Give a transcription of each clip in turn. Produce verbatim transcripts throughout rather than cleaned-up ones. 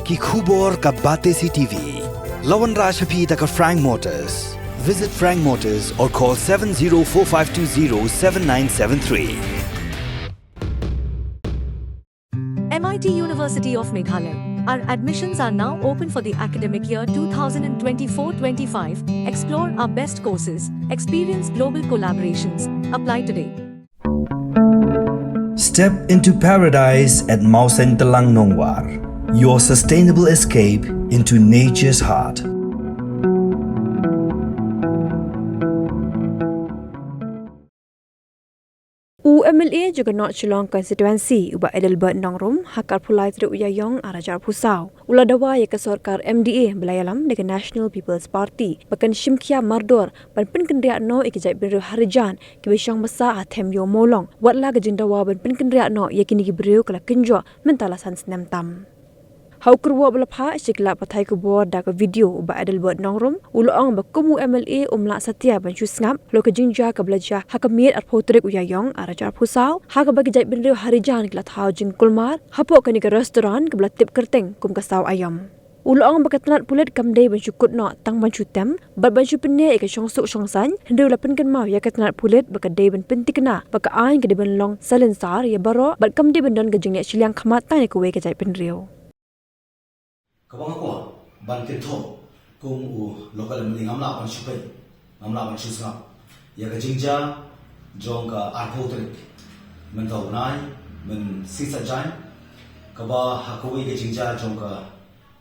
Ki khubor ka Batesi T V. La wanrah sha phi da ka Frank Motors. Visit Frank Motors or call seven zero four five two zero seven nine seven three. M I T University of Meghalaya. Our admissions are now open for the academic year two thousand twenty-four twenty-five. Explore our best courses, experience global collaborations. Apply today. Step into paradise at Mawsyntelang Nongwar, your sustainable escape into nature's heart. U M L A jong ka North Shillong Constituency, u Bah Adelbert Nongrum, ha ka arphew lai tarik u Ïaïong ar hajar arphew saw, u la dawa ïa ka sorkar M D A ba la ïalam da ka National People's Party ba kan shim khia mardor ban pynkynriah noh ïa ki jaitbynriew harijan kiba shong basa ha Them Ïew Mawlong, wat la ka jingdawa ban pynkynriah noh ïa kine ki briew ka la kynjoh mynta la san snem tam. Ha u kyrwoh ba la phah sha ki lad pathai khubor da ka video, u Bah Adelbert Nongrum u la ong ba kum u M L A um lah satia ban shu sngap halor ka jingjia kaba la jia ha ka miet arphew tarik u Ïaïong ar hajar arphew saw, ha kaba ki jaitbynriew harijan ki la thaw jingkulmar hapoh kane ka restaurant kaba la tip kyrteng kum ka Saw Aïom. U la ong ba ka tnat pulit kam dei ban shu kut noh tang ban shu tem bad ban shu pynneh ïa ka shongsuk shongsaiñ, hynrei u la pynkynmaw ïa ka tnat pulit ba ka dei ban pynthikna ba ka aiñ ka dei ban long salonsar ïa baroh bad kam dei ban don ka jingleh shiliang khmat tang ïa kawei ka jaitbynriew. Kaba nga kwah ban kynthoh kum u local M L A, ngam lah ban shu peit, ngam lah ban shu sngap ïa ka jingjia jong ka arphew tarik mynta u bnai, mynshisha jaiñ, kaba ha kawei ka jingjia jong ka,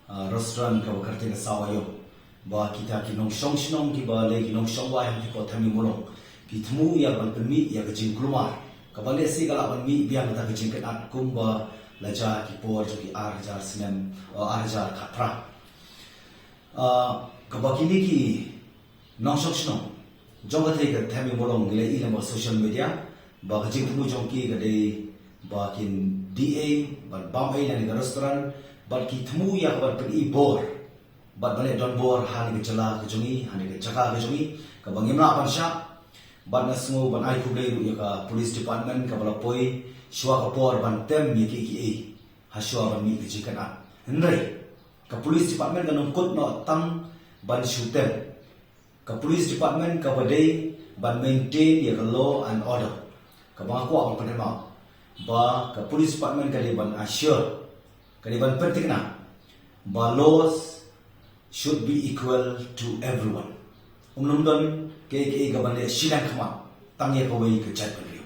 ah, restaurant kaba kyrteng ka Saw Aïom, ba kita ki nongshong shnong kiba lei ki nongshong wai ha ki por Them Ïew Mawlong ki thmu ïa ban pynmih ïa ka jingkulmar kaba lehse ka lah ban mih biang kata ka jingkynad kumba la jia ki por jong ki ar hajar snem, oh, ar hajar khatphra. Ah, kaba kine ki nongshong shnong jong katei ka Them Ïew Mawlong ngi la ïohi lyngba social media ba ka jingthmu jong ki ka dei ba kin die ei ban bam ei na kane ka restaurant bad ki thmu ïa ka ban pyni bor bad ban leh donbor ha kane ka jylla ka jong ngi, ha kane ka jaka ka jong ngi kaba ngim lah ban shah. Bad nga sngew ban ai khublei ruh ïa ka police department kaba la poi shuwa ka por ban tem ïa kiei kiei ha shuwa ban mih ka jingkynad. Hynrei ka police department kan ym kut noh tang ban shu tem. Ka police department kaba dei ban maintain ïa ka law and order. Kaba nga kwah ban pynkynmaw ba ka police department ka dei ban assure, ka dei ban pynthikna ba laws should be equal to everyone. Um nym don kiei kiei ka ban leh shiliang khmat tang ïa kawei ka jaitbynriew.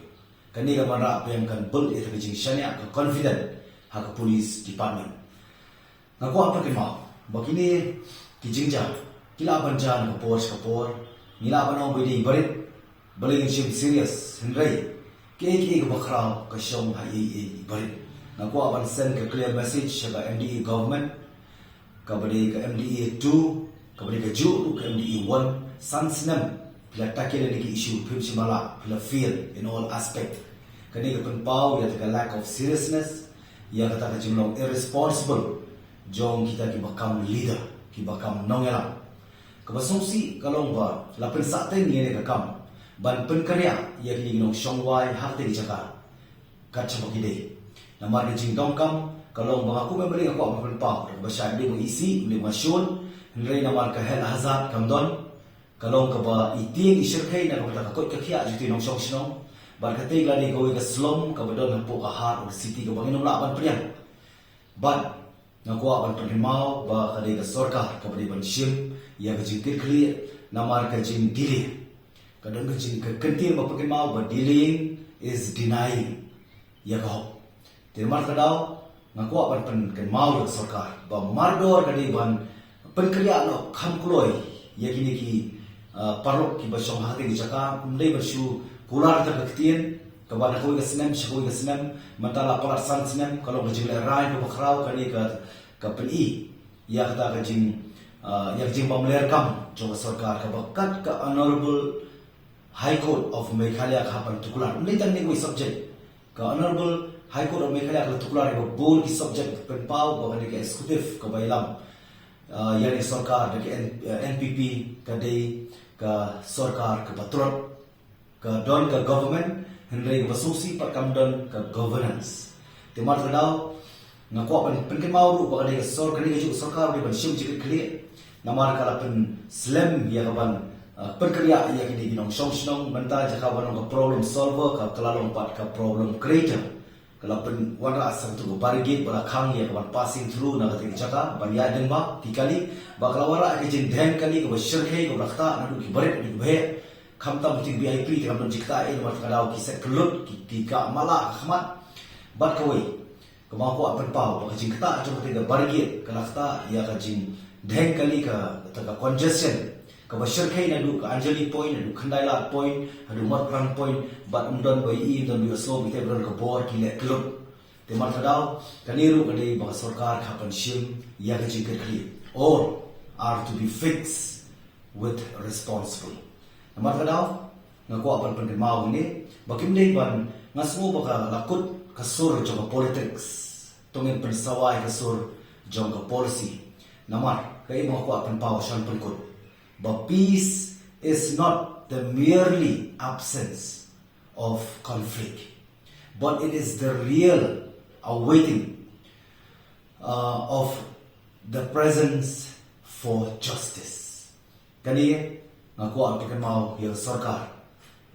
Kane ka ban rah biang kan build ïa ka jingshaniah, ka confident ha ka police department. Nga kwah pynkynmaw ba kine ki jingjia ki lah ban jia na ka por sha ka por. Ngi lah ban ong ba dei barit, balei ngin shim serious, hynrei kiei kiei kaba khraw ka shong ha eiei barit. Nga kwah ban send ka clear message sha ka M D A government, kaba dei ka M D A two, kaba dei kajuh ruh ka M D A one, san snem phi la tackle ïa kine ki issue, phim shym la, phi la fail in all aspect. Kane ka pynpaw ïa ka lack of seriousness, ïa kata ka jinglong irresponsible jong kita kiba kam leader, kiba kam nongïalam. Kaba sngewsih ka long ba la pynsah teng ïa kane ka kam ban pynkynriah ïa kine ki nongshong wai ha katei ka jaka kat shaba ki dei. Namar ka jingdonkam ka long ba nga kum em balei nga kwah ban pynpaw, kaba shai balei nga isih, balei nga shun, hynrei namar ka health hazard kam don, ka long kaba i tieng i shyrkhei na ka bynta ka koit ka khiah jong ki nongshong shnong. Bad katei ka la dei kawei ka slum kaba don hapoh ka heart of the city kaba ngin ym lah ban pdiang. Bad nga kwah ban pynkynmaw ba ka dei ka sorkar kaba dei ban shim ïa ka jingkitkhlieh namar ka jingdelay. Ka don ka jing, ka kyntien ba pynkynmaw ba delaying is denying ïa ka hok. Te namar kata ka daw nga kwah ban pynkynmaw ïa ka sorkar ba mardor ka dei ban pynkynriah noh kham kloi ïa kine ki, ah, paralok kiba shong ha katei ka jaka, ym dei ban shu kular ïa ka ktien kaba na kawei ka snem sha kawei ka snem, mynta la palat san snem, ka long ka jinglehrain kaba khraw. Kane ka, ka pyni ïa kata ka jing, ah, ïa ka jingbymlerkam jong ka sorkar kaba kat ka Honourable High Court of Meghalaya ka hap ban tuklar. Ym dei tang kane kawei subject. Ka Honourable High Court of Meghalaya ka la tuklar ïa ka bun ki subject, pynpaw ba kane ka executive kaba ïalam, ah, ïa ka sorkar da ka N-, ah, N P P ka dei ka sorkar kaba tlot. Ka don ka government, hynrei kaba sngewsih pat kam don ka governance. Te namar kata ka daw Nga kwah ban pynkynmaw ruh ba ka dei ka sor, ka dei ka juk sorkar ba dei ban shim jingkitkhlieh. Namar ka la pynslem ïa ka ban, uh, pynkynriah ïa kine ki nongshong shnong, mynta jaka ba long ka problem solver, ka, ka la long pat ka problem creator. Ka la pynwanrah sa katu ka barricade ba la khang ïa ka ban passing through na kata ka jaka ban ïaid lyngba ki kali, ba ka la wanrah ka jingdheng kali kaba shyrkhei kaba la ktah naduh ki barit naduh ki baheh. Khamtam ki V I P te kam don jingktah ei, namar kata ka daw ki set kyllut, ki, ki kah mala ka khmat. Bad kawei kaba nga kwah pynpaw ba ka jingktah jong kata ka barricade ka la ktah ïa ka jingdheng kali, ka, kata ka congestion kaba shyrkhei naduh ka Anjali Point, naduh Khyndai Lad Point, naduh Motphran Point, bad ym don ba ïohi, ym don ba ïohsngew, kita ba don ka bor ki leh kyllut. Te namar kata ka daw, kane ruh ka dei ba ka sorkar ka hap ban shim ïa ka jingkitkhlieh. All are to be fixed with responsible. Namar kata ka daw, nga kwah ban pynkynmaw ïa kine, ba kim dei ban, nga sngew ba ka la kut ka sur jong ka politics. To ngin pynsawa ïa ka sur jong ka policy. Namar, kaei ba nga kwah pynpaw sha ban pynkut, ba peace is not the merely absence of conflict, but it is the real awaiting, uh, of the presence for justice. Kane nga kwah pynkynmaw ïa ka sorkar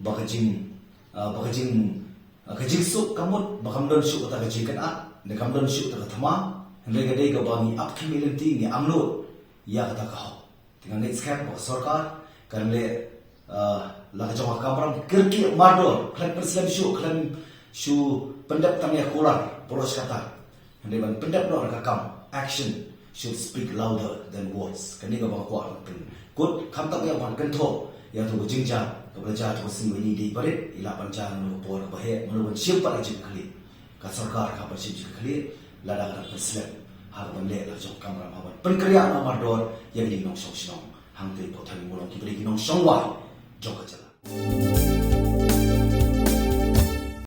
ba ka jing, uh, ba ka jing, uh, ka jingsuk ka mut ba kam don shuh kata ka jingkynad, ne kam don shuh kata ka thma, hynrei ka dei kaba ngi ap khmih lynti, ngi angnud ïa kata ka hok. Te nga ngeit skhem ba ka sorkar kan leh, uh, la ka jong ka kamram, kyrkieh mardor, khlem pynslem shuh, khlem shu pyndep tang ïa kular baroh shi katta. Hynrei ban pyndep noh da ka kam, action should speak louder than words. Kane kaba nga kwah ban pynkut, khamtam ïa ban kynthoh ïa katu ka jingjia kaba la jia ha katu ka sngi ba ïa ngi dei barit, i lah ban jia ha kano ka por kaba heh, mano ban shim pat ka jingkitkhlieh. Ka sorkar ka hap ban shim jingkitkhlieh lada ka dang pynslem ha ka ban leh la ka jong ka kamram ha ban pynkynriah noh mardor ïa kine ki nongshong shnong hangtei hapoh thaiñ Mawlong, kiba dei ki nongshong wai jong ka jylla.